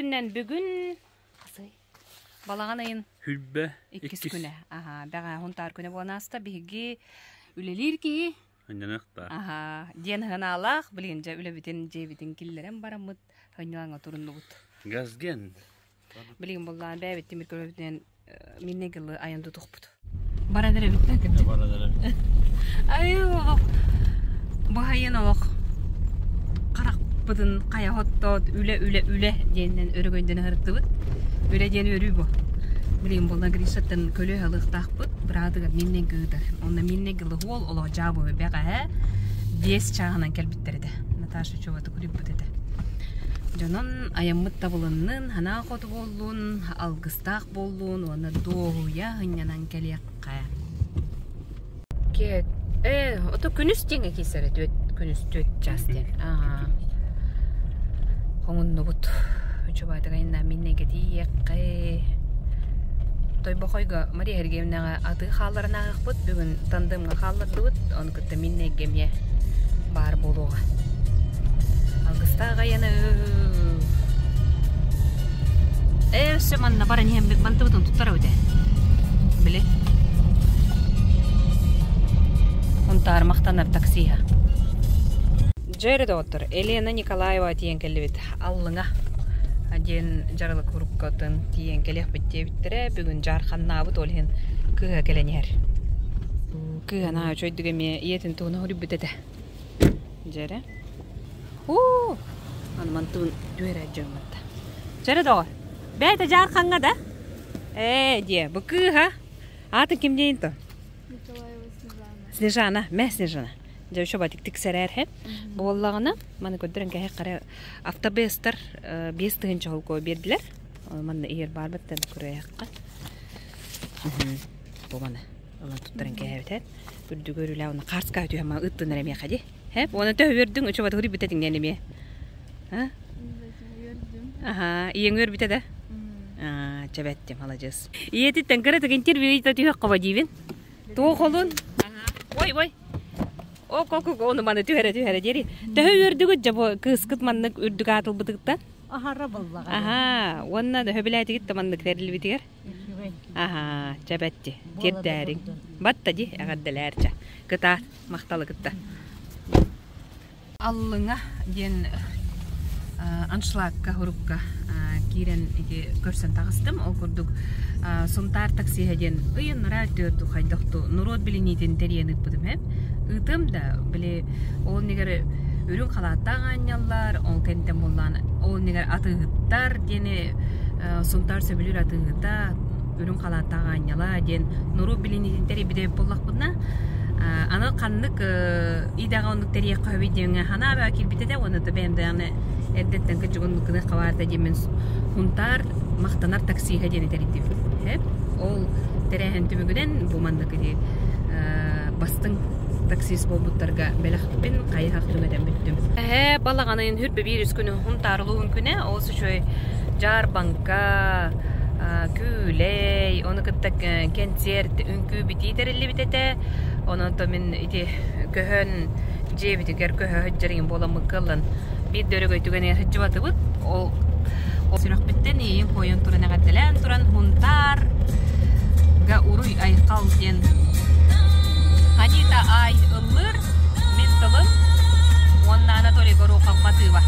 күннэн бүгүн хасый балаҕан ыйын Хүрбэ иккис күнэ. Аха, бэҕэһээ Һунтаар күнэ буолан ааста. Биһиги үлэлиир киһи Ынньаныахтаах. Аха, диэн санаалаах, билигин дьэ үлэбитин, дьиэбитин киллэрэн бараммыт, һынньалаҥҥа туруннубут. Газген. Билигин буллаан бэйэбит тимир көлөбүтүнэн миннегылы айан тутухпут. Баран эрэбит да кырдьык. Баран эрэбит. Ай олох бу хайын олох харахпытын хайа хоттоот үлэ үлэ үлэ диэннэн өрөгөйдөнө сырыттыбыт. Үлэ диэн үөрүү бу. Билигин буолла Гришаттан көлө алыахтаахпыт. Быраатыгар миннен кыытар. Онно миннен кылыһуол олох дьаабы бэҕэһээ 5 чааһынан кэлбиттэр этэ. Наташа чугатык үлүйбүт этэ. Дьонон айаммыт табылыннын, санаа хоту буоллун, алгыстаах буоллун уонна дуоһуйа сынньанан кэлиэххэ. Киэт э ото күнүс диэҥҥэ киирсэрэ түөт күнүс түөт чаас диэн. Аа. Хоҥуннубут. Үчүгэйдик айаннаан миннэйгэ тиийиэххэ. Тойбохойго Мария Сергеевнаҕа атыы хаалларан ааһыахпыт. Бүгүн Тандымҥа хааллардыбыт. Ону кытта Миннэйгэ эмиэ баар буолуоҕа. Алгыстаах айаны. Ээ, өссө манна баран иһэммит мантыбытын туттара үтэ. Били. Унтаар махтанар таксиһа. Дьэ эрэ доҕоттор, Елена Николаева тиийэн кэллибит. Аллыҥа диэн дьаралык уруккатын тиийэн кэлиэхпит диэбиттэрэ. Бүгүн дьаарханнаабыт, ол иһин кыыһа кэлэн иһэр. Кыыһа наһаа үчүгэйдик эмиэ ийэтин туһунан суруйбут этэ. Дьэ эрэ. Уу! Аны мантыбын түһэрэ дьоммутта. Дьэ эрэ доҕор, бэйэтэ дьаархаҥҥа да? Ээ, диэ, бу кыыһа. Аатын ким диэйин то? Николаева Снежана. Снежана, мэ Снежана. Дьэ, еще батик тиксэрээр һэ. Буоллаҕына, маны көрдөрөн кэһэ қара автобестар 5000 холкуо биэрдилэр. Манна иһэр баарбыттан көрөйөххө. Бу маны ылан туттаран кэһэбит үрдүгэр үлэ уонна хаарска түһэ ма ыттынар эмиэхэ ди. Хэп, уонна төһө үөрдүҥ, үчү батыгыр бүтэ тиҥнэн эмиэ. А? Үөрдүм. Аха, ийэҥ үөрбүтэ да? Аа, чэбэттим, маладьыас. Ийэтиттэн кыратык интервью ыйта түһэх хоба диибин. Туох олун? Ой, ой. О, ко ону маны түһэрэ түһэрэ диэри. Төһө үөрдүгүт дьэ бу кыыскыт маннык үрдүк аатылбытыгыттан? Аһара буллаҕа. Аһаа, уонна төһө билээтигит да маннык тэриллибитигэр? Үчүгэй. Аһаа, чэбэтти, Буола да тиэрдээриҥ. курдук. Батта ди, эҕэрдэлээр чэ. Кытаат, махталы кытта. Аллыҥа диэн аншлагка урукка киирэн ити көрсөн таҕыстым. Ол курдук Сунтаар таксиһа диэн ыйыннара төрдү хайдахту норуот билиниитин тэрийэн ыыппытым һэ. Ыытым да били ол иннигэр үрүҥ халааттаах аанньаллар, ол кэнниттэн буоллаан ол иннигэр атыыһыттар диэни Сунтаар сөбүлүүр атыыһыта үрүҥ халааттаах аанньала диэн норуот билиниитин тэрийбит эбит буоллахпытына аны ханнык идэҕэ оннук тэрийиэххэ сөбүй диэҥҥэ санаа бөҕө киирбит этэ уонна да бэйэм даҕаны эрдэттэн кырдьык оннук гыныахха баарда диэммин Һунтаар махтанар таксиһа диэни тэрийдибит. Ол тэрээһин түмүгүнэн бу маннык ити бастыҥ таксист буолбуттарга бэлэхпин хайыһах түҥэтэн бүттүм. Эһээ балаҕан ыйын хүрбэ биир үс күнү Һунтаар улууһун күнэ ол үчүгэй дьаарбаҥка, күүлэй, ону кытта кэнсиэрт, үҥкүү битии тэриллибит этэ. Онон то мин ити көһөн дьиэбитигэр көһө сылдьар иҥин буоламмыт кыаллан биир да өрөгөй түгэнигэр сылдьыбатыбыт. Ол сүрэхпиттэн иэйин куойан туран эҕэрдэлээн туран Һунтаар га уруй айхал диэн Анита Ай ыллыыр мин тылым уонна Анатолий Горохов матыыба.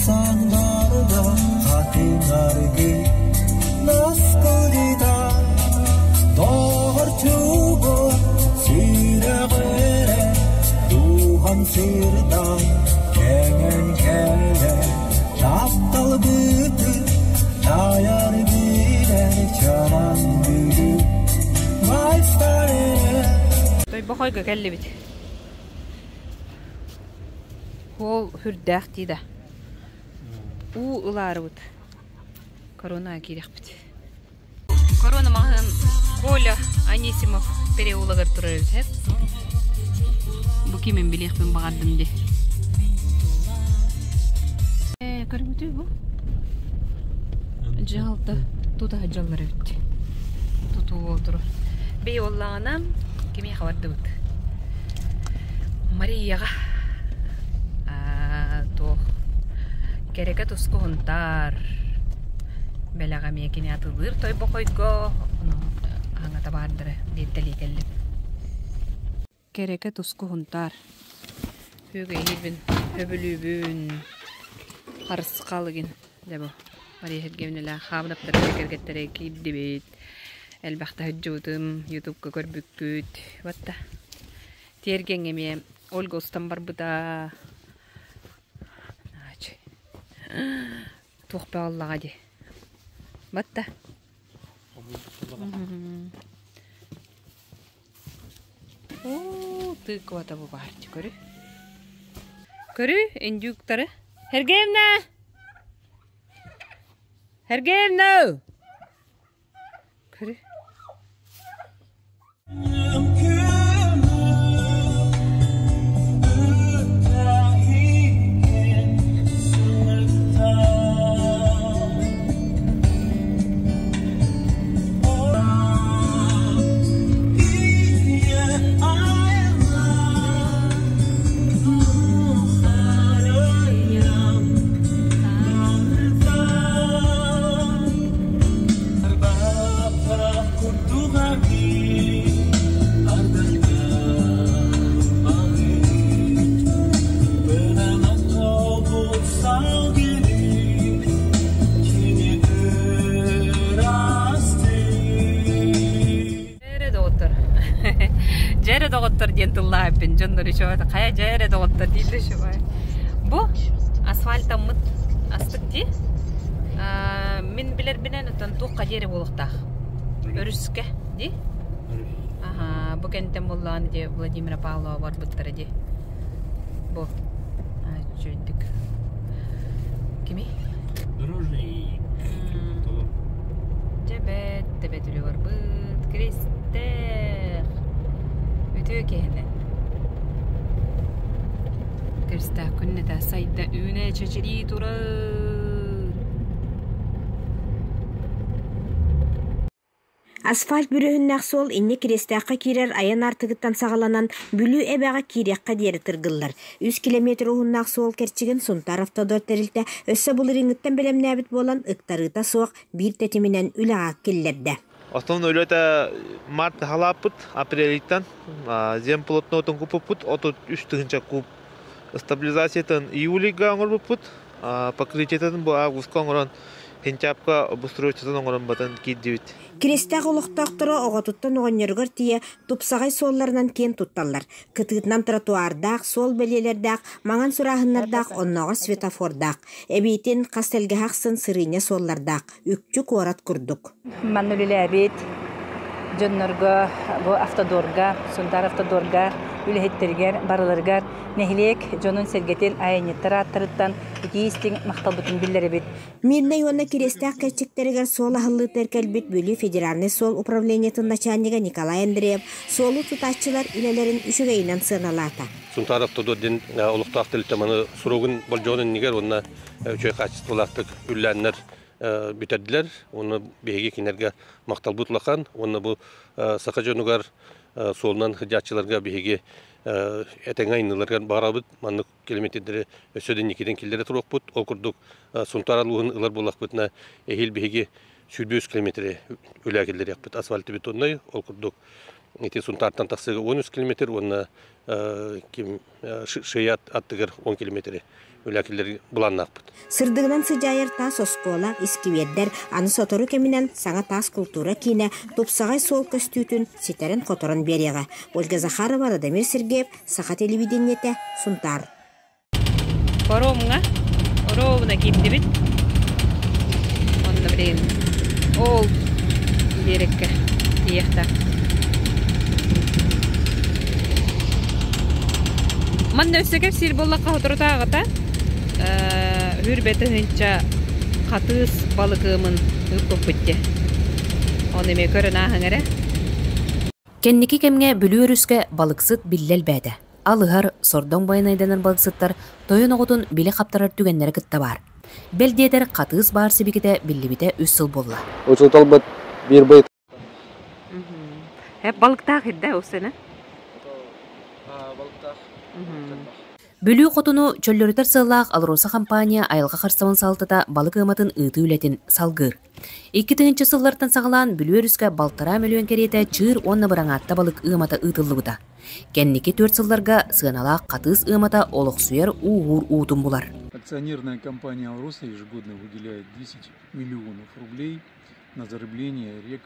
Саңдарда хатыҥ аргы наскылдыта доҕор чугу сүрэҕирэ дууһам сырдаан кэҥэн кэлэр тапталбытын тайар билэр чараҥ бүлүү вальстар эрэ Тойбохойго кэллибит. Хуол хүрдээх дии да. Уу ылаарыбыт. Корона киирэхпит. Корона маҕаһыын Коля Анисимов переулогар турар эбит һэп. Бу кимин билиэхпин баҕардым дии. Ээ, көрбүтүй бу? Дьаһалта тута сылдьаллар эбит. Тутуу турар. Бей оллаҕына кимиэхэ бардыбыт? Марияҕа туох кэрэкэ туску Һунтаар бэлэҕэ эмиэ кини атылыыр Тойбохойго аҥата баардара биэртэлии кэллим. Кэрэкэ туску Һунтаар Үөгэйиирбин сөбүлүүбүн харысхал игин дьэ бу Мария Сергеевналаах Хаабынаптарга кэргэттэрэ киирдибит элбэхтэ сылдьыбытым ютубка көрбүккүт батта тиэргэҥҥэ эмиэ Ольга устан барбыта туох бөҕөллөҕө дии батта Оо, тыквата бу баар көрү. Көрү, индюктары. Сергеевна! Сергеевна! Көрү. Дьээрэ доҕоттор. Дьээрэ доҕоттор диэн тыллаабыппын дьоннор үчүгэй хайа дьээрэ доҕоттор дииллэр үчүгэй. Бу асфальтаммыт астык дии. Мин билэрбинэн оттон туохха диэри буолуохтаах. Өрүскэ дии. Аха, бу кэнтэн буоллаҕына дии Владимира Павлова барбыттара дии. Бу үчүгэйдик. Кими? Дорожный. Дьэбэт, тэбэт үлэ барбыт. Кристээх. Үтүө киһинэн. Кристээх күннэтэ сайда үүнэ чэчирии турар. Асфальт бүрүөһүннээх суол инньэ Кириэстээххэ киирэр айан аартыгыттан саҕаланан Бүлүү эбэҕэ киириэххэ диэри тыргыллар. Үс килэмиэтир уһуннаах суол кэрчигин Сунтаар Автодор тэрилтэ өссө былырыыҥҥыттан бэлэмнээбит буолан, ыктарыыта суох биир тэтиминэн үлэҕэ киллэрдэ. Основной үлэтэ март халааппыт, апрельтан земполотнотун куппуппут, 33 тыһыынча куб стабилизациятын июльга оҥорбуппут, покрытиетын бу августка оҥорон сентябрьга обустройствотын оҥорон батан киирдибит. Кириэстээх олохтоохторо оҕотуттан оҕонньоругар тиийэ тупсаҕай суолларынан киэн тутталлар. Кытыытынан тротуардаах, суол бэлиэлэрдээх, маҥан сурааһыннардаах, оннооҕор светофордаах. Эбиитин хас тэлгэһэ ахсын сырыынньа суоллардаах, үкчү куорат курдук. Манна үлэлээбит дьоннорго, бу автодорга, Сунтаар автодорга үлэһиттэригэр барыларыгар нэһилиэк дьонун-сэргэтин айанньыттар ааттарыттан итии-истиҥ махталбытын биллэрэбит. Мирнэй уонна Кириэстээх кэрчиктэригэр суол аһыллыытыгар кэлбит Бүлүү федеральнай суол управлениетын начальнига Николай Андреев суолу тутааччылар үлэлэрин үчүгэйинэн сыаналаата. Сунтаар автодор диэн олохтоох тэрилтэ маны суругун болдьоҕун иннигэр уонна үчүгэй хаачыстыбалаахтык үллээннэр бүтэрдилэр. Уонна биһиги кинилэргэ махталбыт улахан. Уонна бу саха дьонугар суолунан сылдьааччыларга биһиги этэҥҥэ айымньыларыгар баҕарабыт. Маннык километрдэри өссө да инникитин киллэрэ туруохпут. Ол курдук Сунтаар улууһун ылар буоллахпытына эһиил биһиги 103 километри үлэ киллэриэхпит асфальт бетоннай. Ол курдук ити Сунтаартан тахсыыга 13 километр уонна ким Шият аттыгар 10 километри. Үлэ киллэрии былааннаахпыт. Сырдыгынан сыдьаайар таас оскуола, искибиэрдэр, аны сотору кэминэн саҥа таас култуура киинэ тупсаҕай суол көстүүтүн ситэрэн-хоторон биэриэҕэ. Ольга Захарова, Радомир Сергеев, Саха телевидениетэ, Сунтаар. Паромҥа оруобуна киирдибит. Онно билигин ол биэрэккэ тиийиэхтээх. Манна өссө кэпсиир буоллахха соторутааҕыта Хүрбэ тыһыынча хатыыс балыкыымын ыыппыппыт дии. Ону эмиэ көрөн ааһыҥ эрэ. Кэнники кэмҥэ Бүлүү өрүскэ балыксыт биллэ элбээтэ. Алыһар, сордоҥ байанайданар балыксыттар тойон оҕотун били хаптарар түгэннэрэ кытта баар. Бэл диэтэр, хатыыс баар сибикитэ биллибитэ үс сыл буолла. Учууталбыт биир быйыт Балыктаах ирдэ усена. Бүлүү хотуну чөллөрүтэр сыаллаах АЛРОСА компания айылҕа харыстабын салалтата балык ыаматын ыытыы үлэтин салгыыр. 2000 сыллартан саҕалаан Бүлүү өрүскэ балтараа мөлүйүөн кэриэтэ чыыр уонна быраҥаатта балык ыамата ыытыллыбыта. Кэнники түөрт сылларга сыаналаах хатыыс ыамата олохсуйар ууһуур уутун булар. Акционерная компания «Алроса» ежегодно выделяет 10 миллионов рублей на зарыбление рек,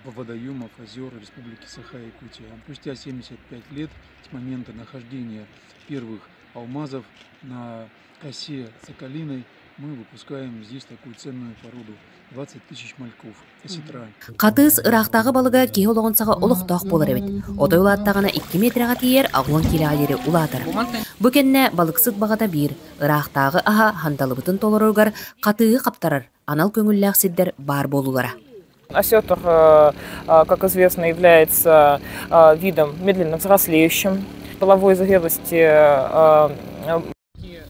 водоемов, озер Республики Саха-Якутия. Спустя 75 лет с момента нахождения первых алмазов на косе Соколиной мы выпускаем здесь такую ценную породу 20 тысяч мальков осетра. Хатыыс ыраахтааҕы балыга киһи олоҕун саҕа олохтоох буолар эбит. Отой улааттаҕына 2 метрэҕэ тиийэр, 80 килоҕа диэри улаатар. Бу кэннэ балыксыт баҕата биир, ыраахтааҕы аһа ханталыбытын толороругар хатыыһы хаптарар анал көҥүллээх сирдэр баар буолуулара. Осетр, как известно, является видом медленно взрослеющим. Половой зрелости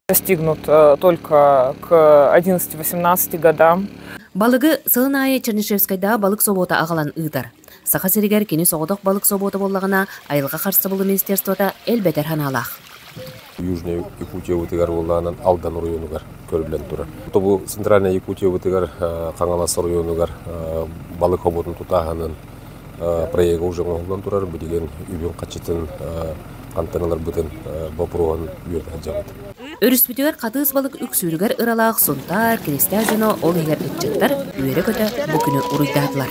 достигнут только к 11-18 годам. Балыгы сылын аайы Чернышевскайдааҕы балык собуота аҕалан ыытар. Саха сиригэр кини соҕотох балык собуота буоллаҕына, айылҕа харыстабылын министерствота элбэтэр санаалаах. Южная Якутиябытыгар буоллаҕынан Алдан оройуонугар көрүллэн турар. Бу Центральная Якутиябытыгар Хаҥалас оройуонугар балык хобуотун тутааһынын проега уже оҥоһуллан турар. Билигин үбүн хаччытын хантан ыларбытын боппуруоһун үөрэтэ сылдьабыт. Өрүспүтүгэр хатыыс балык үксүүрүгэр ыралаах Сунтаар, Киристээх дьоно, ол иһигэр ыччаттар үөрэ-көтө бу күнү уруйдаатылар.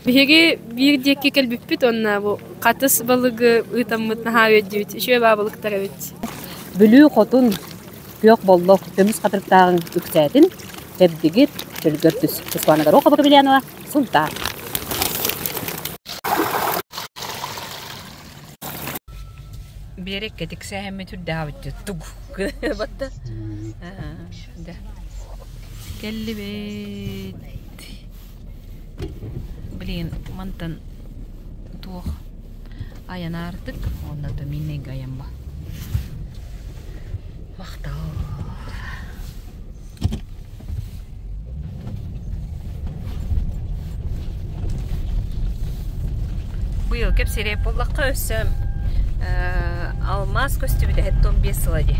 Биһиги биир диэки кэлбиппит уонна бу хатыс балыгы ыытаммыт наһаа үөрдүбүт. Үчүгэй баа балыктар эбит. Бүлүү хотун күөх боллох көмүс хатырыктааҕын үксээтин, чэбдигит, чөлгөр түс. Сусвана Горохова Кобельянова, Сунтаар. Биэрэккэ тиксээһиммит үрдээбит туг батта. Кэллибит. Блин, мантан туох айанаартык, онно то миннейга айанба. Махтал. Быйыл кэпсириэп буоллахха өссө алмаас көстүбүтэ 75 сыла дии.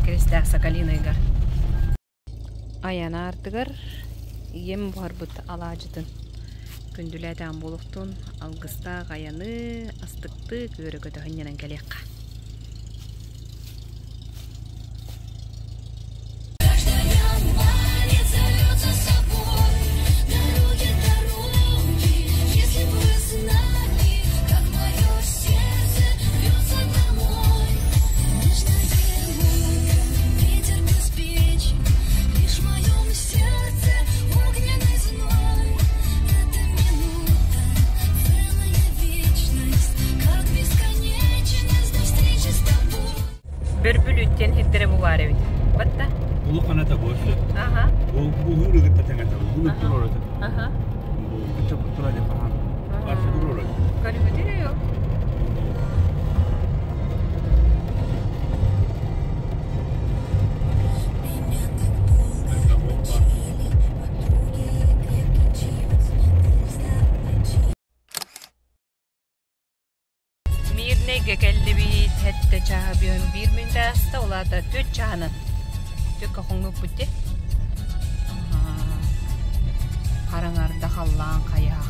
Крестях Соколиныйгар. Айан аартыгар ийэм буһарбыт алаадьытын күндүлээтэҕим буолуохтун, алгыстаах айаны астыктык үөрэ-көтө сынньанан кэлиэххэ. Бөрбүлүттэн хиттере бу баар эбит. Батта? Улуканата буолсу. Аха. Бу бу гытта теңете. Бу тур ората. Аха. Бу кытта тура де пахан. Барсы тур ората. Көрүбүтү yok. Мирнэйгэ кэллибит, сэттэ чааһа бүөн биир мүнүүтэ ааста, ол аата түөрт чааһынан түөккэ хоҥнуппут дии. Хараҥарда халлаан хайах.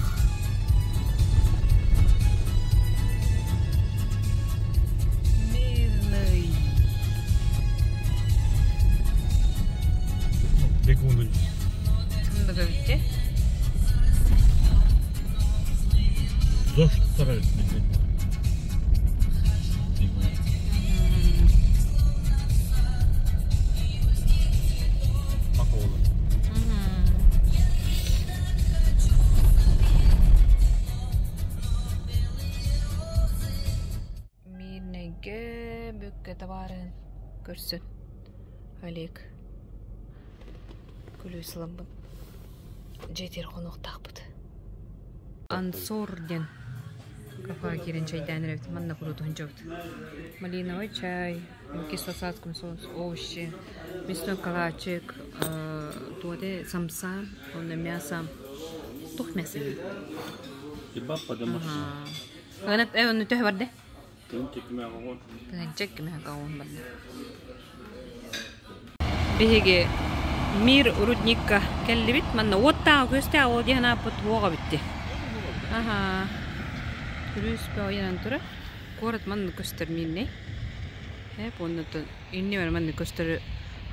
Мирный. Бүккэ табаарыһын көрсөн Олег күлүүс ыламмыт дьиэтигэр хонуохтаахпыт. Ансор диэн кафеҕа киирэн чэйдээн эрэбит. Манна куруутуһун дьобут. Малиновый чай, кисло-сладком соус, овощи, мясной калачик, туоте самса, онно мясо. Туох мясо диэн? Кебаб по-домашнему. Ага. Оны төһө барда? Тыһыынча кимэҕэ барда. Биһиги Мир рудникка кэллибит. Манна уоттаах күөстээх ол диэн ааппыт уоҕа бүтти. Аха. Күлүүс бөҕүйэнэн тура. Куорат манна көстөр мииннэй. Эп оннуттан инни бар манна көстөр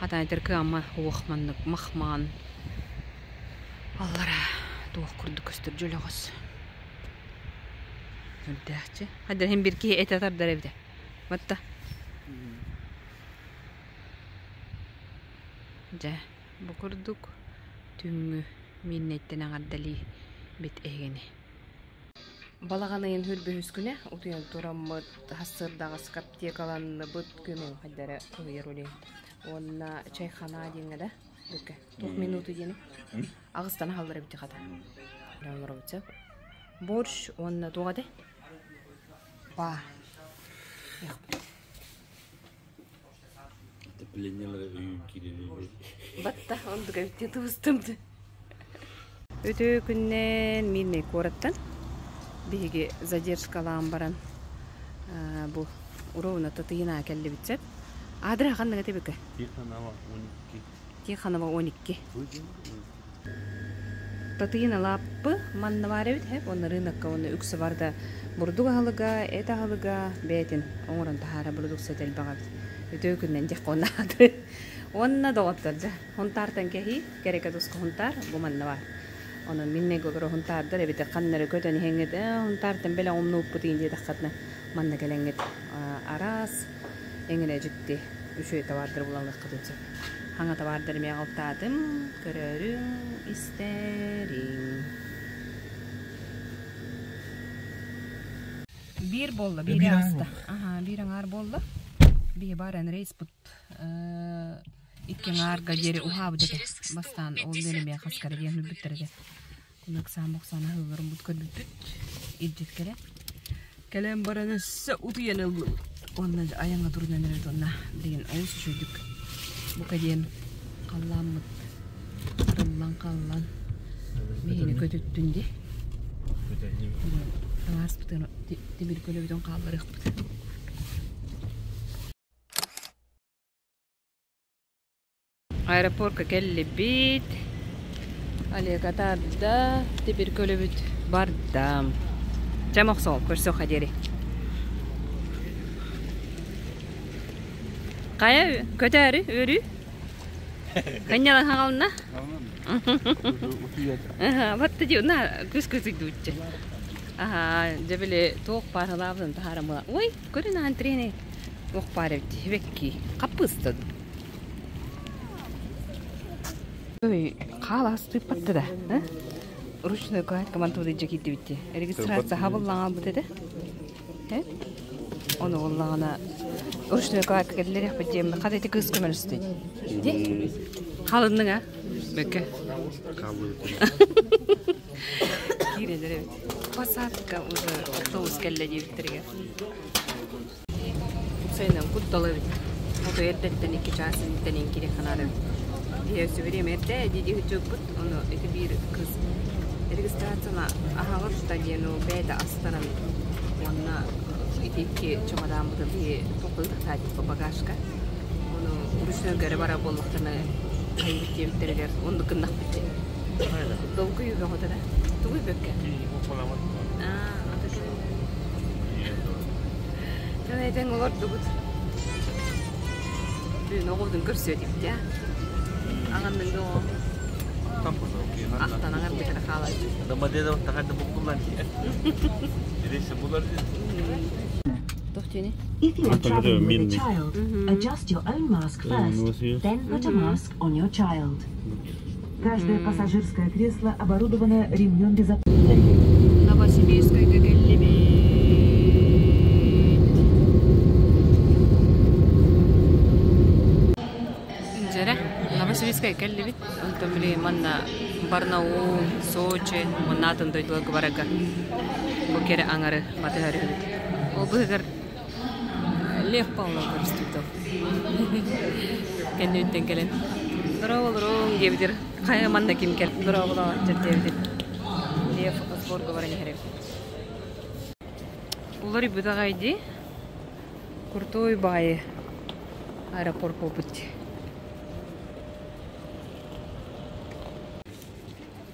хатаан этэр кыама уох маннык махмаан. Аллара туох курдук көстөр дьөлөҕөс. Үрдээхчи. Хаддар иһин бир киһи этэ тардар эбитэ. Батта. Дьэ, бу курдук түүҥҥү мииннэйтэн эҕэрдэлии бит эһигини. Балаҕан ыйын хүрбүһүс күнэ утуйан тураммыт хассырдаҕас аптекаланныбыт күмүн хайдара кыһыйар улей. Уонна чайхана диэҥҥэ да бүккэ туох минуту диэни аҕыстан аһаллар эбит хата. Олоробут Борщ уонна туох этэй? Ба. Пленнелere өйүүн киирэр. Батта, оннук эбит тубустум. Үтүө күннэн Мирный куораттан биһиги задержкалаан баран бу ровно Татыйына кэллибит сөп. Аадыра ханныга тебүкэ? Тихонова 12. Тихонова 12. Татыйына лааппы манна баар эбит һэп уонна рынокка уонна үксэ барыта бурдук аһылыга, эт аһылыга бэйэтин оҥорон таһаара продукцията элбэх эбит. Үтүө күннэн диэххэ уонна ааты. Уонна доҕоттор дьэ, Һунтаартан кэһии, кэрэкэ туска Һунтаар бу манна баар. Онон миннэйгэ олорор Һунтаардар эбэтэр ханна эрэ көтөн иһэҥҥит ээ Һунтаартан бэлэх умнубуппут иин диэтэххитинэ манна кэлэҥҥит араас эҥинэ дьикти үчүгэй табаардары булан ылыаххытын сөп. Хаҥа табаардары эмиэ аҕалтаатым, көрөөрүҥ, истэриҥ. Биир буолла, биир ааста. Аха, биир аҥаар буолла. Биһи баран рейспут икки аҥаарга диэри уһаабыт этэ. Бастаан ол үөрэмиэ хаскара диэн өлбүттэр этэ. Кунаксаан боксаан аһыылларын бут көрбүппүт. Илдьит кэлэн. Кэлэн баран өссө утуйан ыллыбыт. Уонна айаҥҥа турунан эрэбит уонна билигин олус үчүгэйдик бука диэн халлааммыт арыллан халлан биһини көтүттүн дии. Таҥаспытын тимир көлөбүтүн хаалларыахпыт. Аэропорка кэллибит. Олег атаарда, теперь көлөбүт барда. Чэ мохсоҕол, көрсүөххэ диэри. Хайа, көтөөрү, үөрүү? Ханньалан хаҕална? Батта дии, на күс күс Аха, дьэ били туох баар таһаарам Ой, көрүн аан трени Туох баар эбит сибэкки хаппыыста Ой, хаалаас тыыппатта да, Ручной кладка мантыбыт дьэ киирдибит Регистрация хабыллаҕа этэ. Ону буоллаҕына ручной кладка кэллэриэхпит диэммин хата ити кыыс көмөлөстө дии. Халынныҥ а? Бөкө. Киирэлэр эбит. Посадка уже автобус кэллэ диэбиттэригэр. Уопсайынан куттал эбит. Ото эрдэттэн икки чаас инниттэн иҥкири ханар эбит. Биһи өссө бириэмэ эрдэ дии сылдьыбыппыт. Ону ити биир кыыс регистрацияны аһаҕас да диэн ол бэйэтэ астаран уонна ити икки чемодааммытын биһи толкуйдатаа типа багажка. Ону ручнойга эрэ барар буоллахтарына хайыыбыт диэбиттэригэр оннук гыннахпыт дии. Долгуйуу бөҕөтө да. Тугуй бөккө? Аа, ата Дьон этэн олордубут. Бүгүн оҕобутун көрсүө этибит ээ. Аҕанныҥ оҕо. Ахтан аҥарбытыгар хаалааччы. Домодедово тахарда буккуллан Рейси булар Туох диэни? If you are traveling with a child, adjust your own mask first, then put a mask on your child. Каждое пассажирское кресло оборудовано ремнем безопасности. Новосибирскайга кэллибит. Новосибирскай кэллибит. Онтон били манна Барнаул, Сочи уонна атын дойдуларга барарга бу кэрэ аҥары батыһар үһүбүт. Ол быһыгар Лев Павлов көрүстүбүт ол. Кэнниттэн кэлэн «Дорооболоруҥ» диэбитир. Хайа манна ким кэл «Дорооболооччу» диэбитир. Лев сборга баран иһэр эбит. Уларыйбыт аҕай дии. Крутой баайы аэропорт буолбут.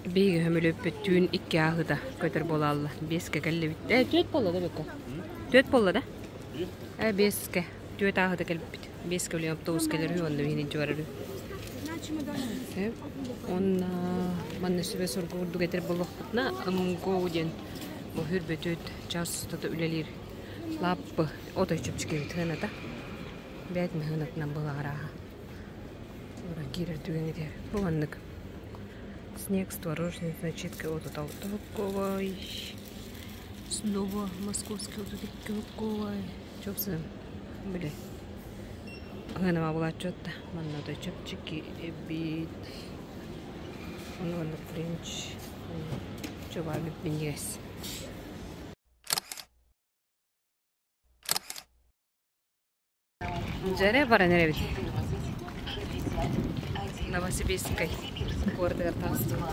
Биһиги көмөлөппүт түүн икки ааһыыта көтөр буолаалла. Биэскэ кэллибит. Э, түөрт буолла да бэккэ? Түөрт буолла да? Э, биэскэ. Түөрт ааһыыта кэлбиппит. Биэскэ билигин автобус кэлэр үһү, онно биһини илдьэ барар үһү. Онно манна сүбэ-соргу курдук этэр буоллахпытына, МГУ диэн бу хүрбөтүт час устата үлэлиир лааппы отой чэпчэки эбит сыаната. Бэйэтин сыанатынан былаҕарааһа. Ура киирэр түгэҥҥитигэр бу маннык снег с творожной начинкой от толковой. Снова московский от толковой. Чопсы, били. Ыһыныма булааччы отта. Манна отой чэпчэки эбит. Ону манна френч. Чобаабит минньигэс. Дьэрэ баран эрэбит. Новосибирскай куоратыгар таҕыстыбыт.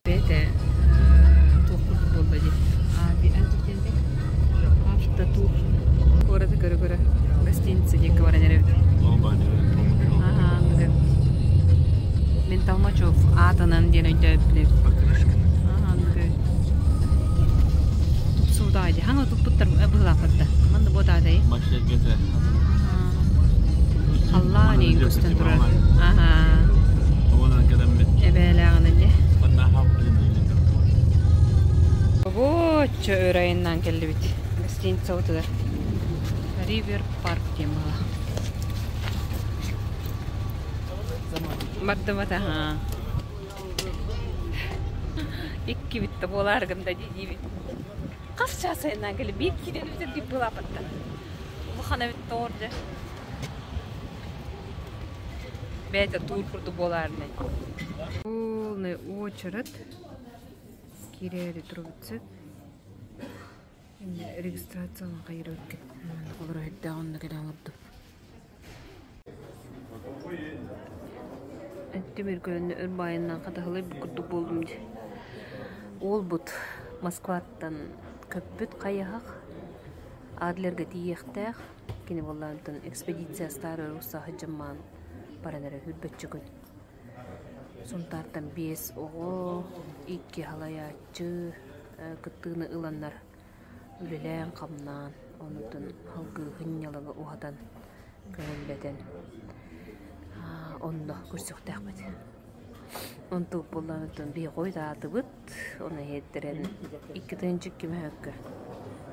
Бэйэтэ туох курдук буолла дии. Автотур. Куораты көрө-көрө гостиница диэки баран эрэбит. Аха, Мин Толмачев аатынан диэн өйдөөбүппүн эбит. Аха, Тупсуудаҕай дии. Хаҥа туппуттар быһыылаахпыт да. Манна буотаатай. Халлаан иин көстөн турар. Аха. Эбээлээҕинэн дьэ. Обоччо өр айаннаан кэллибит. Гостиницабытыгар. Ривер парк диэн буолла. Бардыбат аха. Икки битте буолааргын да дии Хас чаас айаннаан кэлли биир киирэн бүтэрдик былаапаттан. Улахан эбит тоҕор дьэ. Бэйэтэ туур курдук буолаарынай. Полный очередь. Киирээри турбутсут. Регистрациялан хайырык. Олору эрдээх онно кэлэн олордум. Тимир көлөннө өр баайынан хатаһылай курдук буоллум дии. Уолбут Москваттан көппүт хайыһах Адлерга тиийиэхтээх. Кини буоллаантан экспедиция Старый Руссаҕа сылдьаммаан баран эрэ үрбэччи күн. Сунтаартан биэс оҕо, икки халайааччы кыттыыны ыланнар үлэлээн-хамнаан, онтон салгыы сынньалаҥы уһатан, көҥүллэтэн онно көрсүөхтээхпит. Онтубут буоллаҕына биһиги хойутаатыбыт, ону иһиттэрэн икки тыһыынча икки мөһөөккө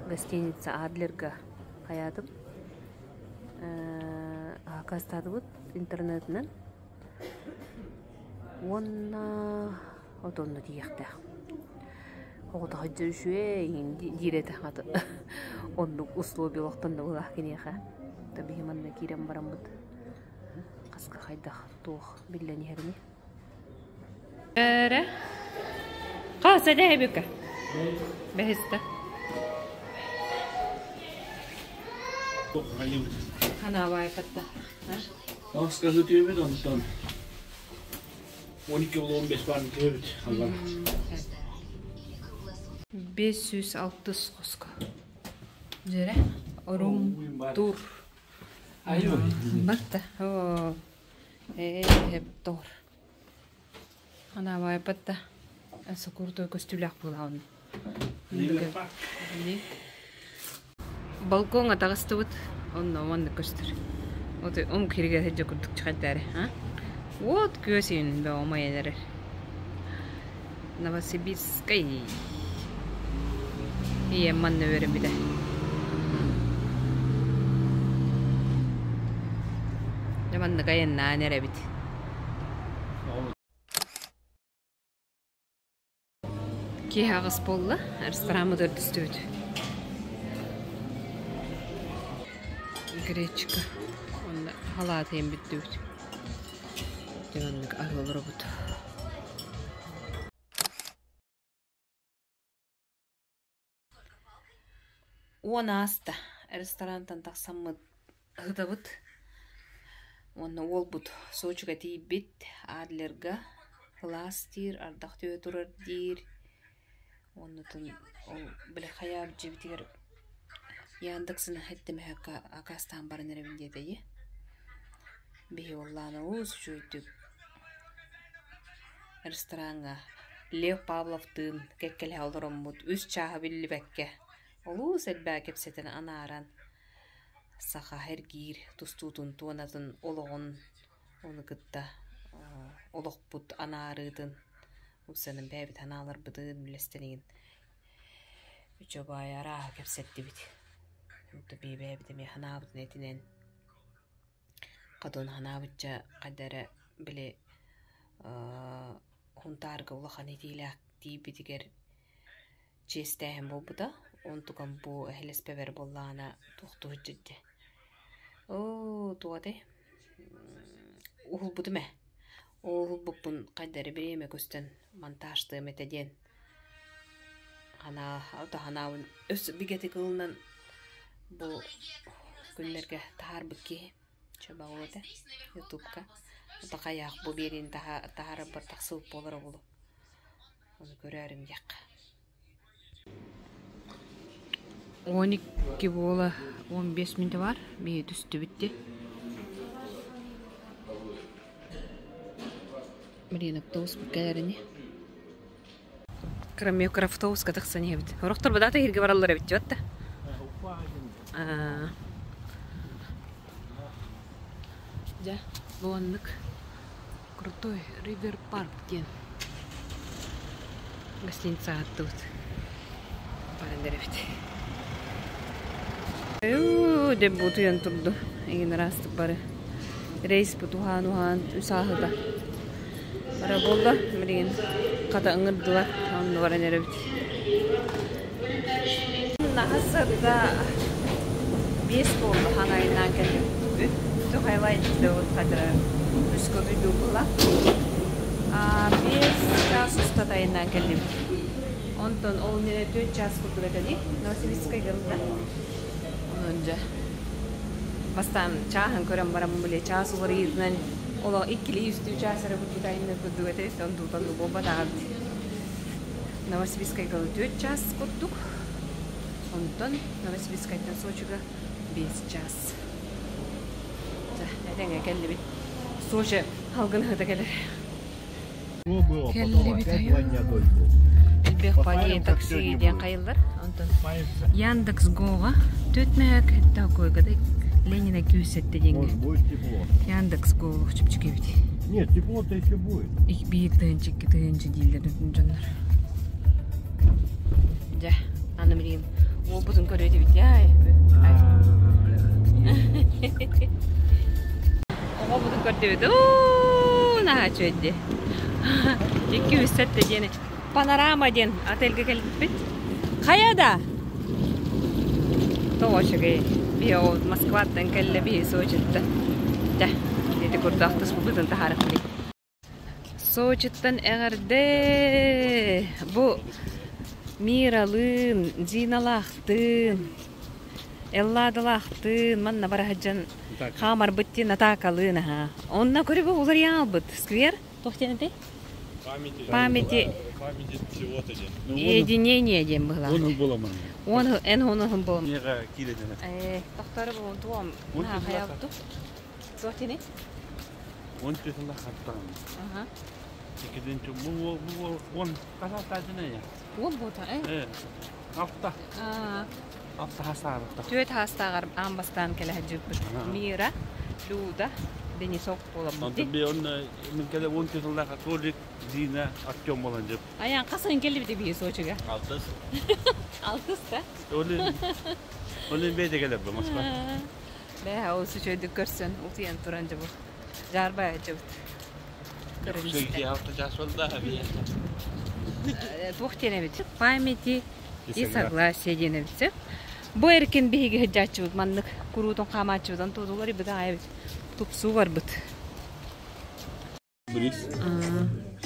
гостиница Адлерга хайаатым аккаастаатыбыт интернетинэн уонна отонно тиийиэхтээх. Оҕото сылдьар үчүгэй диир этэ хата оннук условия олохтонно быһыылаах киниэхэ. Биһи манна киирэн бараммыт хаска хайдах туох биллэн иһэрини. Эрэ хас эдэ Бэһистэ. Ханаабай патта. Скажу тебе, Антон. 12 15 бар түһэбит аллара. 506 хоско. Дьэрэ, рум тур. Батта. Оо. Ээ, хептор. Анаабай батта. Сокуртой көстүүлээх буолаҕын. Балкоҥҥа таҕыстыбыт, онно маннык көстөр. Вот омук сиригэр сылдьар курдук чахайдаары, а? Вот күөс иһин бөҕө умайан эрэр. Новосибирскай. Ийэм манна үөрэммитэ. Дьэ маннык айаннаан эрэбит. Киэһэ аҕыс буолла, рестораммыт өрдүстүбүт. Гречка. Онно халаат иһэн бүттүбүт. Дьэ маннык аһыы олоробут. Уон ааста. Ресторантан тахсаммыт ыһытабыт. Уонна уолбут Сочига тиийбит Адлерга кылаас диир, ардах түһэ турар диир. Уоннутун ол били хайаабыт дьиэбитигэр Яндексын эттэмэһэккэ акаастаан баран эрэбин диэтэ дии. Биһи уоллаана олус үчүгэйдик рестораҥҥа Лев Павловтыын кэккэлэһэ олороммут үс чааһы биллибэккэ олус элбэҕи кэпсэтэн анааран саха эргиир тустуутун туонатын олоҕун ону кытта олохпут анаарыытын упсанан бэйэбит санааларбытын үллэстэн игин үчүгэй арааһы кэпсэттибит. Бэйэбит эмиэ санаабытын этинэн Хотун санаабычча хайда эрэ били Һунтаарга улахан итиилээх тиийбитигэр чиэстээһин буолбута. Онтукам бу эһэлэспэбэр буоллаҕына туохтуу сылдьар Оо, туох этэй уһулбутум ээ. Ол уһулбуппун хайда эрэ бириэмэ көстөн монтажтыам этэ диэн Ханаа, ханаабын өссө бигэтик ылынан бу күннэргэ таһаарбыт киһи чобоҕу этэ ютубка Такайаах бу биэриини таһаарарбар тахсыбыт буолара буолуо. Ону көрөөрүм диэххэ. 12 буола 15 мүнүүтэ баар. Биһи түстүбүт дии. Блин, автобус кэлэр ини. Кыра автобуска тахсан иһэбит. Сорохтор бадаата иһиргэ бараллар эбит дьэ Дьэ, бу оннук крутой Ривер Парк диэн гостиница ааттыбыт. Баран эрэбит. Деп бутуйан турду. Игин ыраастык бары. Рейс бу туһаан-уһаан үс ааһыта. Бара буолла, билигин хата ыҥырдылар, онно баран эрэбит. Наһасарда биэс буолла хаҥайынан кэллим. Үт хайлайдыбыт хадара үс көбүдүү була. Биэс чаас устатайынан кэллим. Онтон ол нene 4 час курдук этэ дии. Новосибирскай гылда. Онон дьэ бастаан чааһын көрөн баран били чаас уларыйыытынан олох иккилии үстүү чаас эрэ курдук айанныыр курдук этэ онтуутан буолбатаҕа эбит Новосибирскайга 4 час курдук онтон Новосибирскайтан Сочига 5 час этэҥҥэ кэллибит Сочи халгын ыһыта кэлэр Кэллибит Элбэх паги такси диэн хайыллар. Онтон Яндекс Гоға төрт мөһөк такойгада Ленина күүсэтте диэнгэ. Яндекс Го чүпчүкэбит. Нет, тепло-то еще будет. Их биир тыһынчы, икки тыһынчы дииллэр дьоннор. Дьэ, аны билигин уолбутун көрүөтүбүт яй. Оҕобутун көрдүбүт. Уу, наһаа үчүгэй Икки үс сэттэ диэн панорама диэн отельга кэлбиппит. Хайа да? Тоҕо үчүгэй. Биһи ол Москваттан кэллэ биһи Сочиттан. Дьэ, ити курдук туспутун таһаарыппыт. Сочиттан эҕэрдэ! Бу Миралыын, Зиналаахтыын, Элладалаахтыын манна бара сылдьан хаамарбыт диэн атаакалыын аһаа. Онно көрүбү уларыйан албыт. Сквер туох диэн этэй? Памяти Памяти чего-то диэн. Единение диэн быһылаах. Он буоламан. Он эн он буолам. Миэхэ киирэнэ. Э, тохтору буолун туом. Наһаа хайаабыт Туох диний? Он түһүлэ хаттан. Аха. Иккитин бу бу он хасаатаатына я. Уон буота э? Э. Алта. Аа. Алта хасаабыта. Түөт хаастааҕар аан бастаан кэлэ сылдьыбыппыт. Мира, Люда, Денисов буоламмыт Онтон би он мин кэлэ он түһүлэ Толик, Зина, Артем болан жып. Аян хасын келлибит биһи Сочига? Алтыс. Алтыс да? Олин Олин бейде келеп Москва. Бээ, ол үчүгэйдик көрсөн, утуйан туран дьэ бу дьаарбайа сылдьыбыт. Көрөн алта час болда Туох диэн эбит? Памяти и согласие диэн эбит. Бу эркин биһиги сылдьааччыбыт маннык куруутун хаамааччыбытын туотулар ибит аайабыт тупсуу барбыт. Бриз.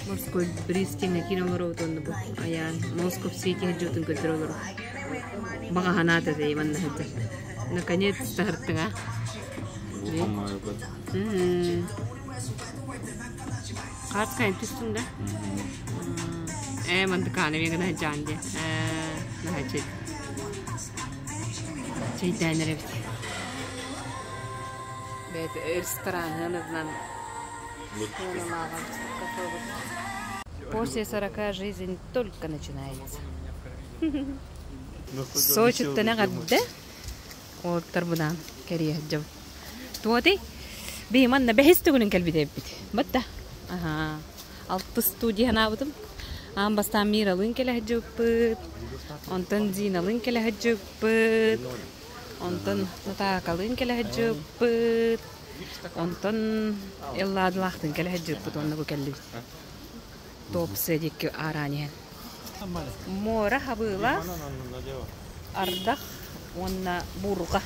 Морской бриз диэҥҥэ киин олоробут уонна бу айаан Москов Сити сылдьыбытын көрдөрө олорор. Баҕа санаата дэй манна сылдьар. Наконец таһыртыҥа. Хааскайын түстүҥ да? Ээ, мандыкааны мен гына сылдьаан диэ. Ээ, наһаа чэй. Чэйдээн эрэбит. Бэйэтэ рестораны После 40 жизнь только начинается. Сочиттан эҕэрдэ. Уолаттарбынаан кэрийэ сылдьабыт. Туоти, биһи манна бэһис төгүлүн кэлбит эбиппит. Батта. Аха. Алтыс студия санаабытым. Аан бастаан Миралыын кэлэ сылдьыбыппыт. Онтон Зиналыын кэлэ сылдьыбыппыт. Онтон Натаакалыын кэлэ сылдьыбыппыт. Онтон Элладалаахтыын кэлэ сылдьыбыппыт уонна бу кэллибит. Туопсуйа диэки аараан иһэн. Муора хабыылаах, ардах уонна буурҕа.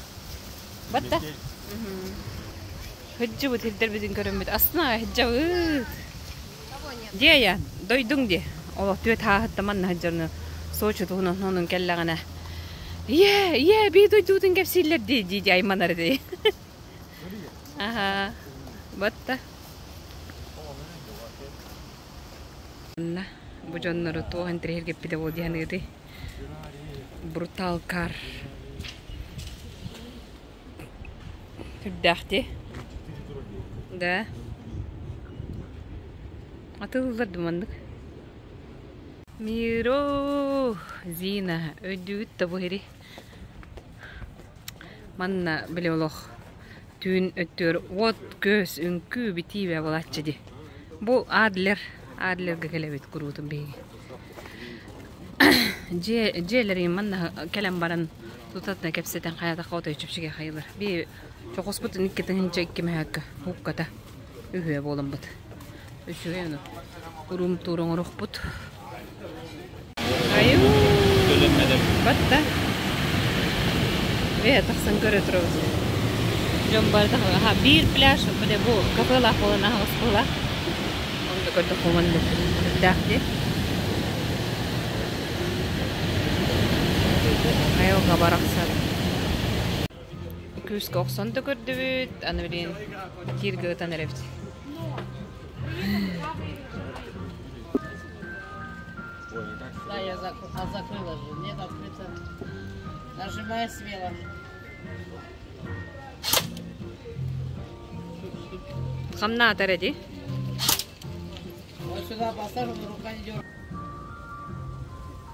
Батта. Сылдьыбыт сирдэрбитин көрөммүт астына сылдьабыт. Дьиэ дойдуҥ дии. Олох түөт хааһытта манна сылдьарны Сочи туһунан онун кэллэҕинэ Ийээ, ийээ, бии дойдубутун кэпсииллэр дии дии дии айманар дии. Аха, батта. Манна бу дьоннору туох интэриэһиргэппитэ буол дии саныытый? Брутал кар. Сүрдээх дии. Да. Атыылыыллар да маннык. Миро, Зина, өйдүүгүт да бу ири. Манна били олох түүн өттүгэр уот көс үҥкүү битиибэ буолааччы дии. Бу Адлер, Адлерга кэлэбит куруутун биһиги. Дьиэ дьиэлэрин манна кэлэн баран тутатына кэпсэтэн хайатахха отой чэпчэки хайылар. Би чохоспутун икки тыһыынча икки мөһөөккө укката үһүө буоламмыт. Үчүгэй ону урум туур оҥорохпут. Айуу! Батта. Ээ, тахсан көрө турабыт. Дьон барыта аха биир пляж бile бу кафелаах буолан аһаҕас буолаах. Онно көрдөххө маннык үрдээх дии. Айылҕа барахсан. Күүскэ охсон да көрдүбүт, аны билигин тииргэ ытан эрэбит. Да, я зак... а закрыла же. Нет, открыто. Нажимай смело. Хамнаатар эди. Вот сюда поставь, чтобы рука не дергала.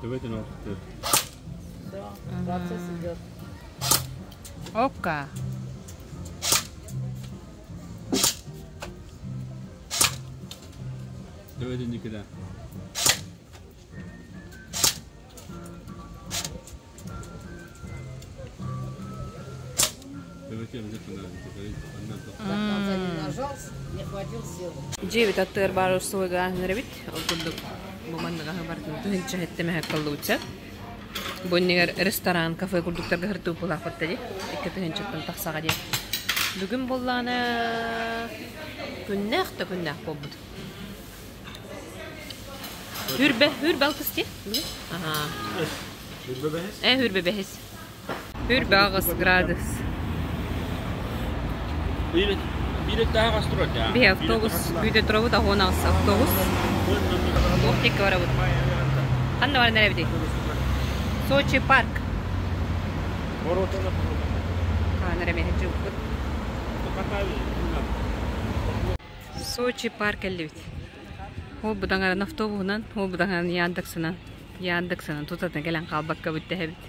Давайте на Все, процесс идет. Окка. Давайте никогда. Давайте обязательно До конца не нажал, не хватил силы. Дьиэбит аттыгар баар устуойга эбит. Ол курдук бу манныга барытын тыһыынча сэттэ каллууча. Бу иннигэр ресторан, кафе курдуктарга хыртыыппылаахпыт дии. Икки тыһыынчаттан тахсаҕа диэн. Бүгүн буоллаҕына күннээх да күннээх буолбут. Хүрбэ, хүрбэ алтыс дии. Аха. Хүрбэ бэһис? Э, хүрбэ бэһис. Хүрбэ аҕыс градус. Биһи автобус күүтэ турабыт, аҕуон аҕыс автобус. Туох диэки барабыт? Ханна баран эрэбитий? Сочи парк. Хаан эрэ мэһэдьиппыт. Сочи парк кэллибит. Ол быдаҥаран автобуһунан, ол быдаҥаран Яндексынан, Яндексынан тутатына кэлэн хаалбакка бүттэһэбит.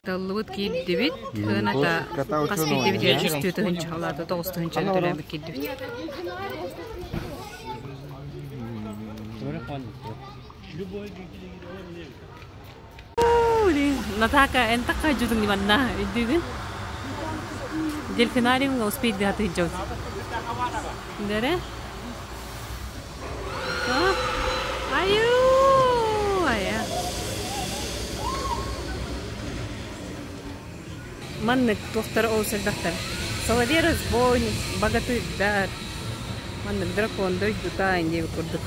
Таллыбыт киирдибит, сыаната хас киирдибит үс тыһыынча, алаата тоҕус тыһыынчаны төлөөбүт киирдибит. Натака эн такка дьудуҥ манна өйдүүгүн? Дельфинариумҥа успейдыы сатыыр Дэрэ? Айуу! Айа. Маннык туохтар олус элбэхтэр. Соловей разбойник, богатырдар, маннык дракон дойдута диэбит курдук.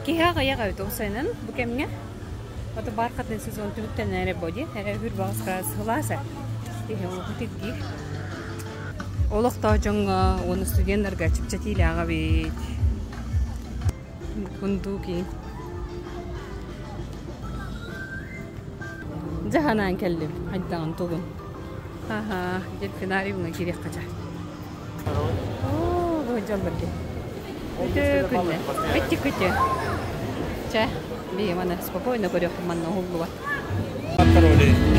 Киһи аҕыйах эбит ол сайынын бу кэмҥэ. Ото бархатный сезон түмүктэнэн эрэ боди, эрэ үһүр баҕаска сылаас Киһи олоху тиргиир. Олохтоох дьоҥҥо уонна студеннарга чэпчэтиилээх эбит. Кундуки. Дьаһанаан кэллим, хайдаҕын тугун. Аха, дельфинариумҥа киириэххэ чэ. Оо, бу дьоллорги. Үтүө күннэ. Өттү күтү. Чэ, бии маны спокойно көрүөхпүн манна уһуллубат.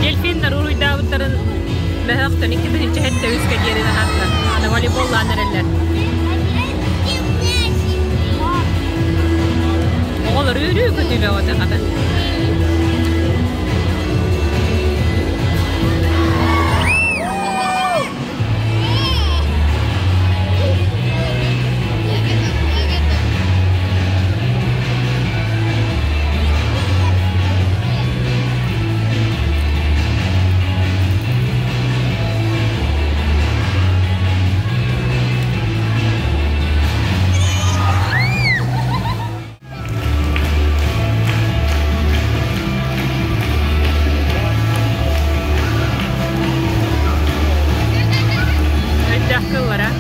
Дельфиннар уруйдаабыттарын мөһөөхтөн 2007 диэри наһаатта. Аны волейболлаан эрэллэр. Оҕолор үөрүү көтүү бөҕөтө хата. Өйдөөх кыллара.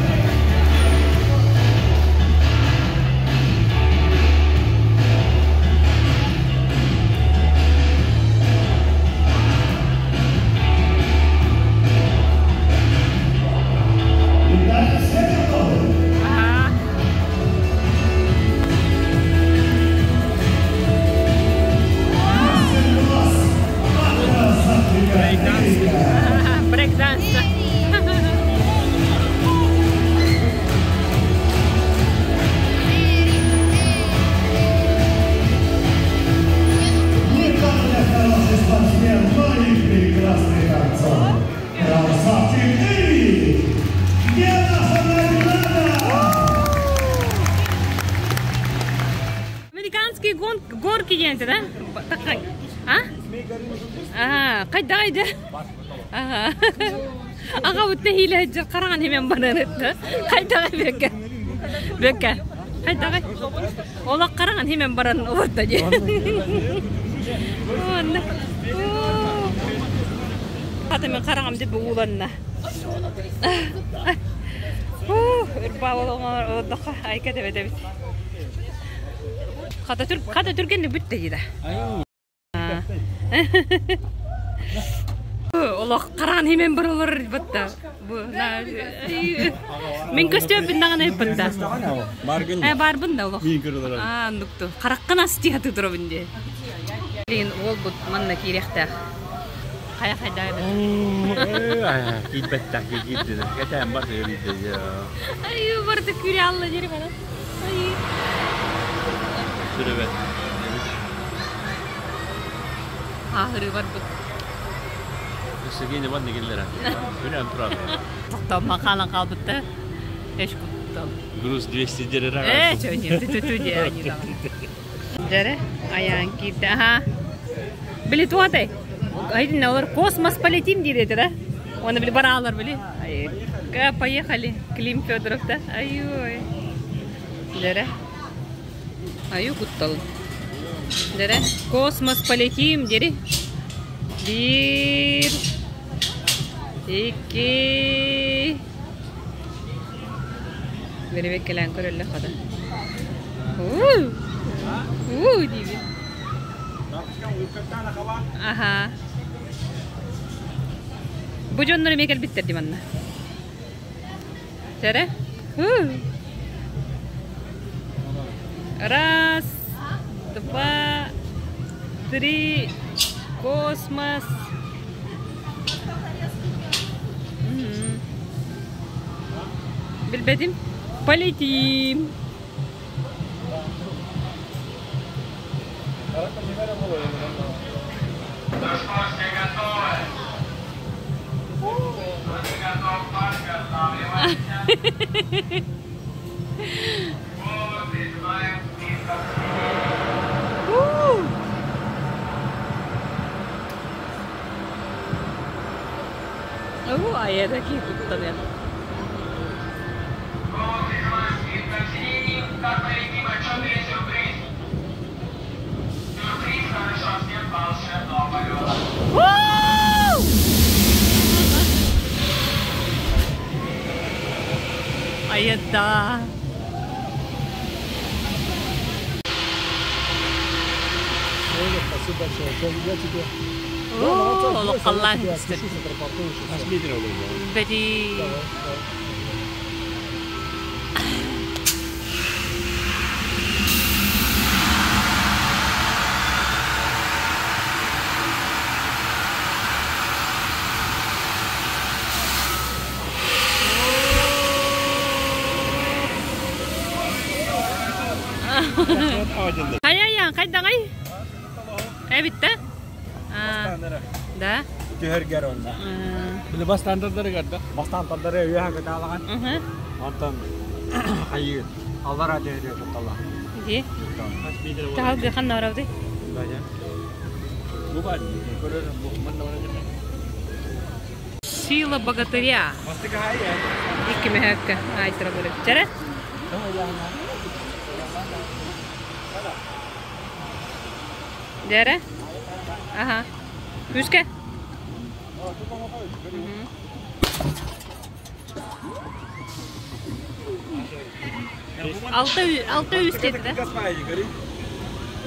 Брейкданс. Не только хороший спортсмен, но и прекрасный танцор. Красавчик ты! Где наша награда? Американские горки диэн да? А? А, хайда Ага. Аға бутта хиле жыр қараған hemen баран Хайда бекке. Бекке. Хайда. Олақ қараған hemen баран олатта же. Онна. Хата мен қарағам деп ууланна. Ырба олоққа айка деп эдебит. Хата түр хата түргенде бүтті дейді. Олох қараған hemen бар олар бітті. Мен көстөп біндаған айып бітті. Бар бында олох. А, нукту. Қараққын асти хаты тұра бінде. Лин ол бұт манна кирехтах. Қая қайда Киитбэттах киитдин. Кэтään бар yritti. Ай, барды күре алла жери бана. Ай. Сүрөбет. Ахыры бар бут. Сергей бар негелер. Күнәм турат. Тоқтау мақалан қалбытты. Эш куттал. Груз 200 дерер. Э, чё не, ты ты ты они там. Жаре, аян китте, ага. Били туатай. Айдин олар космос полетим дейді да? Оны били баралар били. Ай, поехали. Клим Федоров да. Ай-ой. Жаре. Аю куттал. Жаре, космос полетим дери. Бир. Икки. Беребек келен көрөллө хада. Уу. Уу дейбин. Аха. Бу жоннор эме келбиттер дим анна. Жаре? Раз, два, три, космос. Билбедим. Полетим. Айада киһи куттаныан. Айада. Спасибо большое. Я тебе... О, халлаан көстөр. Бэти. Хайа-ян, хайдаҥай? Эбитте? Да? Түһэргэр онна. Били бастаан тардарыгар да? Бастаан тардары үөһэ кытаалаҕан. Онтон хайыы аллара түһэргэ тутталла. Ди. Таһалгы ханна барабыты? Бу бар. Көрөр бу манна барар. Сила богатыря. Икки мөһөккө айтыра бөлөк. Чара? Дәрі? Ага. Күске? Алты үс деді да?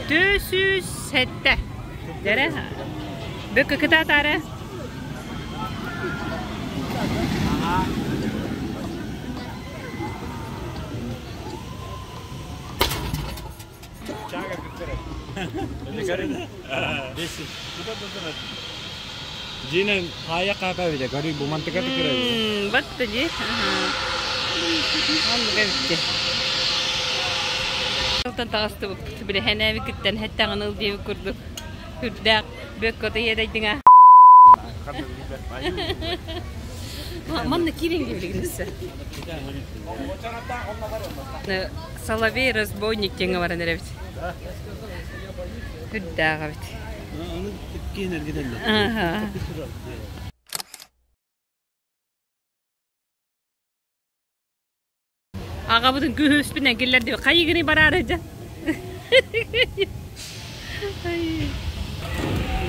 Төс үс сәтті. Дәрі? Бөккі кытатары. Динен хая капа виде, гори бу мантыка тыкыры. Батты ди. Оннук эбитти. Ылтан таҕысты били хэнээби кыттан хэттаҕын ыл диэби курдук. Үрдээх бөккөтө иэдэйдиҥа. Манна киирин диэбилигинэссе. Соловей разбойник диэҥҥэ баран эрэбит. Үрдээх эбит. Ага. Аҕабытын күһүспүнэн киллэрдибит. Хайыгыный бараары дьэ.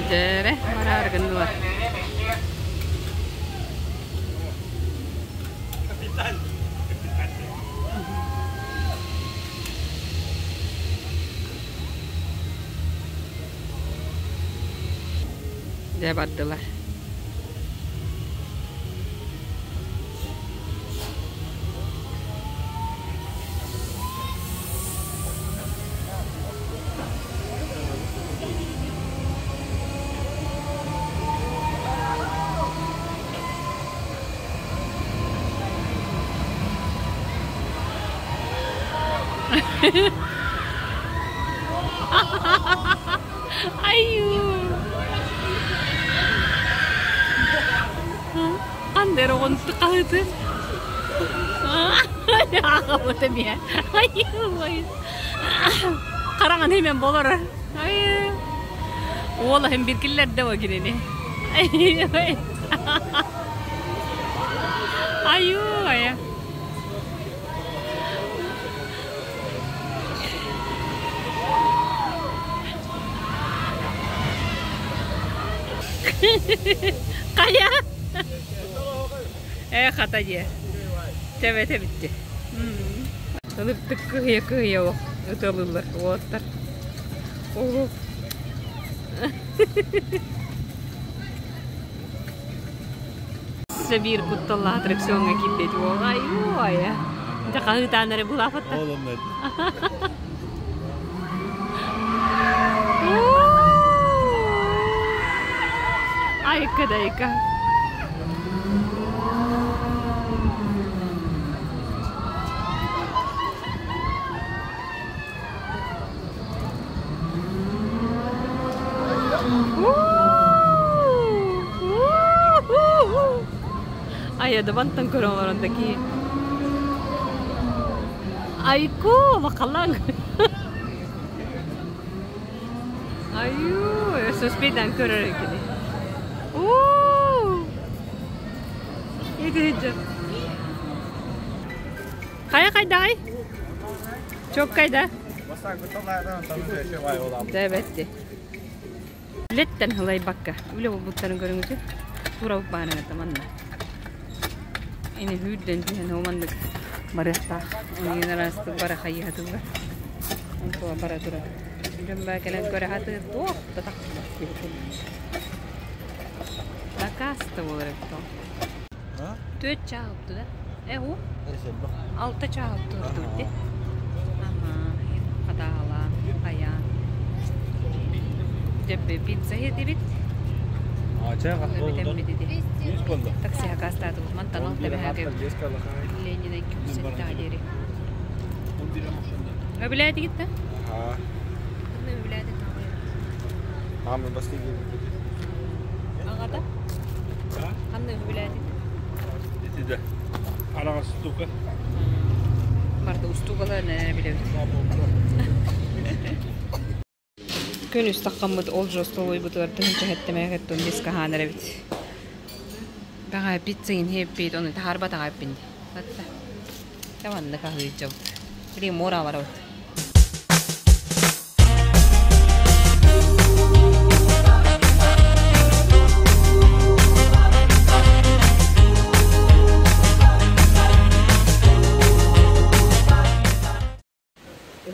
Дьэрэ, бараары гыннылар. Дьэ бардылар. Айуу! Андер оҕонту хаһыты. Аҕабыт эмиэ. Хараҥан имен болор. Уола хем бир киллерде о кинини. Аю, ая. Хайа? Э, хата дьиэ. Тэбэтэ битти. Ылыптык кыһыйа-кыһыйа ох ыталылар уоттар. Ого. Сабир кутталлаах аттракциоҥҥа киирбит уоҕай уойа. Дьэ хаһыытаан эрэ булаапатта. Айка дайка. Айадабантан көрөн олорон такие. Айку, бакалаң. Аю, суспидан көрөр кини. Уу! Ити Хайа кайдагай? Чок кайда? Дәбәтте. Үлэттэн хылайбакка. Үлэ болбуттарын көрүңүтү. Тура баанага таманна. Ини хүрден түһэн оманнык барыахтаах. Онугун арастык бара хайыһатылар. Онтуа бара тура. Дьон баа кэлэн көрө хатыыр туох да тахсыбат киһи курдук. Заказ да буолар эбит ол. Түөрт чааһыптı да? Э, у? Алта чааһыптı ыртыбыт Ага, хатаалаан, хайаан. Дьэббе пицца хетибит. Такси хакастаатыбыт. Мантан алта бэһээгэ Ленина 207 диэри. Өбүлээтигит да? Кынна өбүлээтик Мама бастыгы. Аҕата? Ханна өбүлээтик? Итиде. Араҕас устуука. Барда устуугалар нэ билэбит. Күн үс таххаммыт ол же остолуйбутугар тыһынча хэттэмэхэттон бис каһаанар эбит. Баҕа пиццаин хеппит, оны таһаарбатаҕа эппин. Батта. Таванны каһыйдьабыт. Били муора барабыт.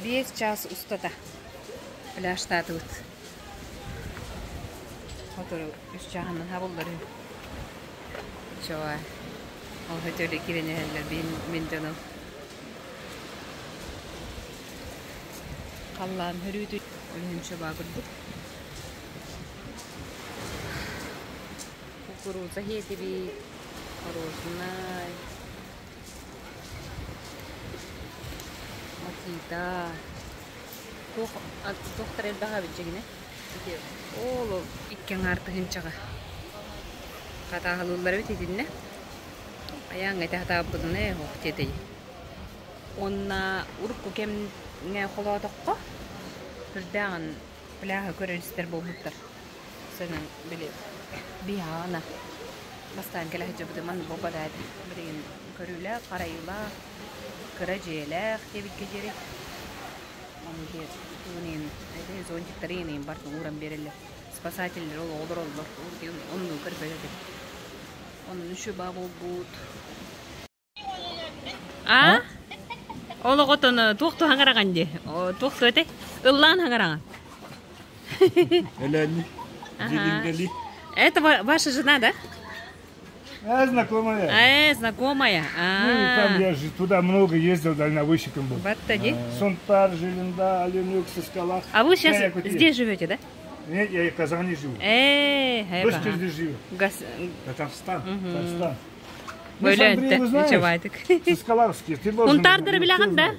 Биэс чаас устата пляжтаатыбыт. Сотору үс чааһынан хабыллар үһү. Чоо, ол хөтөлө киирэн иһэллэр мин дьонум. Халлаан хөрүүтү үлүһүн баа курдук. Кукуруза хиэтибит, мороженай, Мохито. Туох туохтар элбэх эбит дьигинэ. Ити ол икки аҥаар тыһыынчаҕа хатааһылыыллар эбит итиннэ. Айааҥҥа ити хатаабытына ох диэтэй. Уонна урукку кэмҥэ холоотоххо сүрдээҕин пляһы көрөр-истэр буолбуттар. Сönөн били биһаана бастаан кэлэ сылдьыбытым манна буолбатаа этэ. Билигин көрүүлээх, харайыылаах, кыра дьиэлээх диэбиккэ диэри. Ону тугун иһин зонтиктары иһин барытын ууран биэрэллэр. Спасателлэр ол олороллор. Оннук көрбөт этим. Онон үчүгэй буолбут. А? Ол оҕотон туох туһаҥараҕын дии? Туох туэтэй? Ыллаан хаҥараҕын. Элени. Дилингели. Это ваша жена, да? А, знакомая. Знакомая. Ну, там я же туда много ездил, дальнобойщиком был. Баттади. Сунтар, Жилинда, Оленюк, Соскала. А вы сейчас здесь живете, да? Нет, я и в Казани живу. Дочка здесь живет. Татарстан, Татарстан. Ну, с Андреем знаешь? Соскалавский, ты должен... Унтардыр билэҕин да?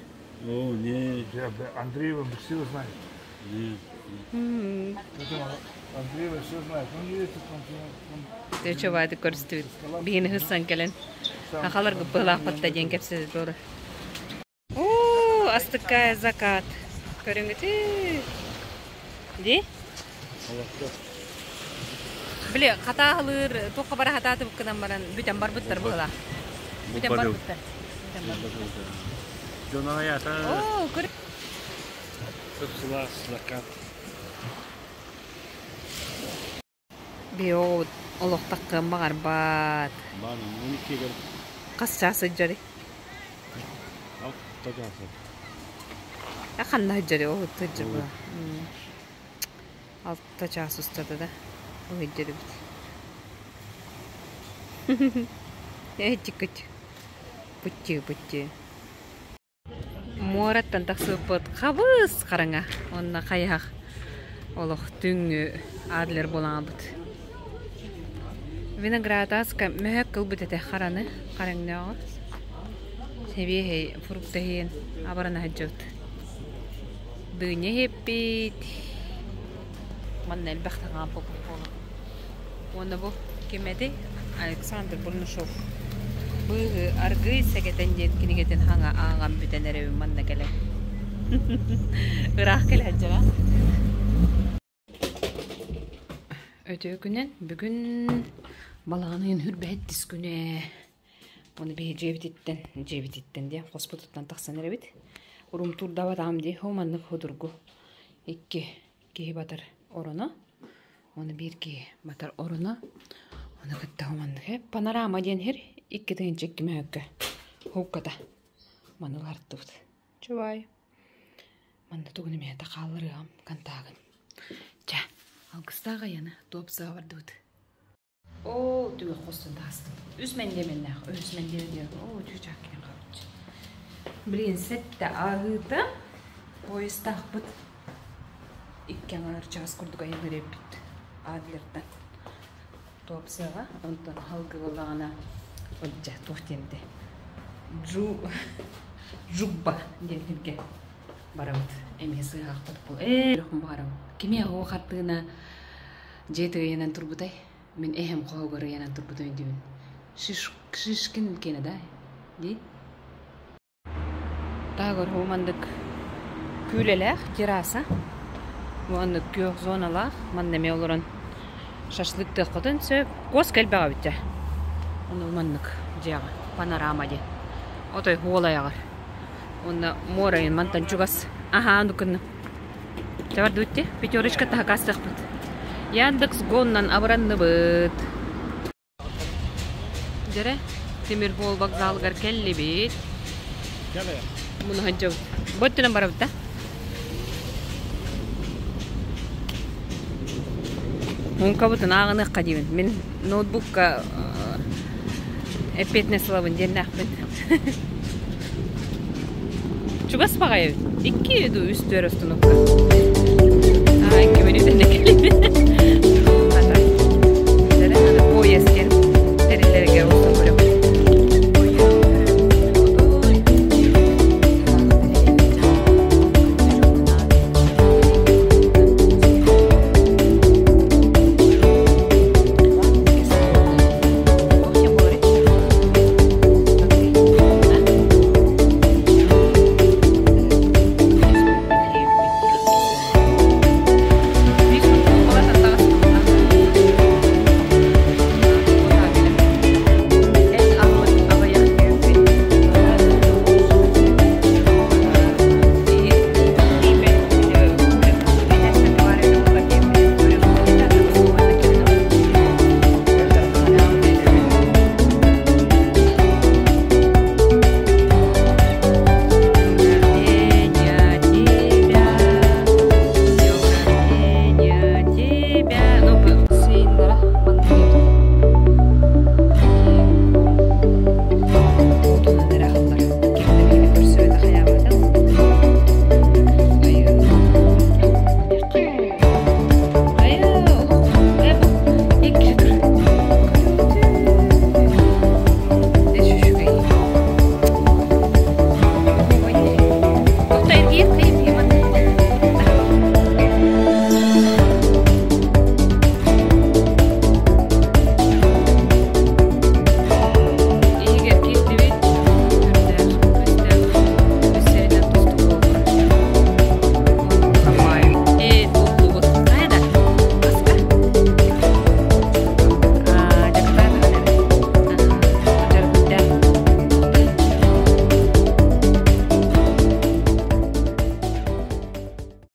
О, нет. Я Андреева все знает. Нет. Андреева все знает. Он ездит, он... Төчөбааты көрүстүбүт. Биһини хыссан кэлэн. Хахалар гыппылаахпатта диэн кэпсэтэ туора. Оо, астыккая закат. Көрүҥүтү. Ди? Били хатааһылыыр туохха бара хатаатыбыккынан баран бүтэн барбыттар быһылаах. Бүтэн барбыттар. Бүтэн барбыттар. Дьон аята. Оо, көр. Сып-сылаас закат. Био олохтаххын баҕарбат. Баанын 12-гэр. Хас чаас сылдьарый? Алта чаас. Ханна сылдьарый ол сылдьар була. Алта чаас устата да сылдьар эбит. Эчиккит. Путти-путти. Муораттан тахсыбыппыт хабыс хараҥа уонна хайыһах олох түҥҥү Адлер буолаҥабыт. Виноград аска мөһөк кылбыт этэ хараны хараҥнааҕы. Сэбиэһэй фрукта иһин абарана сылдьыбыт. Дыня иһиппит. Манна элбэх таҥаан буолбут буолуо. Уонна бу ким этэй? Александр Бурнашов Быыһы аргыый сэгэтэн диэн кинигэтин хаҥа ааҕан бүтэн эрэбин манна кэлэн. Ыраах кэлэ сылдьаҕа. Өтө күнэн бүгүн балаҕан ыйын хүрбэһэттис күнэ. Оны биһи дьиэбититтэн, дьиэбититтэн диэн хоспутуттан тахсан эрэбит. Урумтуурдабатаҕым дии, хо маннык худургу икки киһи батар ороно. Оны биир киһи батар ороно. Оны кытта маннык панорама диэн хир 2 тыһыынча 2 мөһөккө хуукката. Маны уларыттыбыт. Чубай. Манна тугун эмиэ хаалларыам контагын. Чэ, алгыстаах айаны туопсаға бардыбыт. О, түгэх хостон таастым. Үс мэндиэмэннээх, үс мэндиэмэн О, чүүчаак кэлэн хаалбыт. Блин, сэтте ааһыыта поездтаахпыт. 2,5 чаас курдук айаннар эбиппит. Адлертан. Туопсаҕа, онтон халгы буоллаҕына, отдьа, туох диэнтэй. Джу, Жубба диэн сиргэ барабыт. Эмиэ сыһаахпыт бу. Ээ, баҕарабын. Кими оҕо хартыына дьиэ тыйынан турбутай? Мин эһэм хоһугар ыйанан турбутун өйдүүбүн. Шишкин киэнэ да? Дии? Таагыр мандык күүлэлээх терраса. Маннык күөх зоналаах. Манна эмиэ олорон шашлыктыаххытын сөп. Куос кэлбэҕэ бүтэ. Ону маннык дьиэҕэ панорама диэн. Отой хуол айаҕар. Уонна муорайын мантан чугас. Аһаа, оннуккунна. Чабардыбыт пятерочка таһакаастыахпыт. Яндекс Гоннан абыранныбыт. Дьэрэ, тимир суол вокзалыгар кэллибит. Муну сылдьабыт. Бу өттүнэн барабыт да? Муҥкабытын ааҕыныахха диибин. Мин ноутбукка эппиэтинэс ылабын диэннээхпин. Чугас баҕайы эбит. Икки дуу, үс түөр остановка. Аа, 2 мүнүүтэ кэллибит.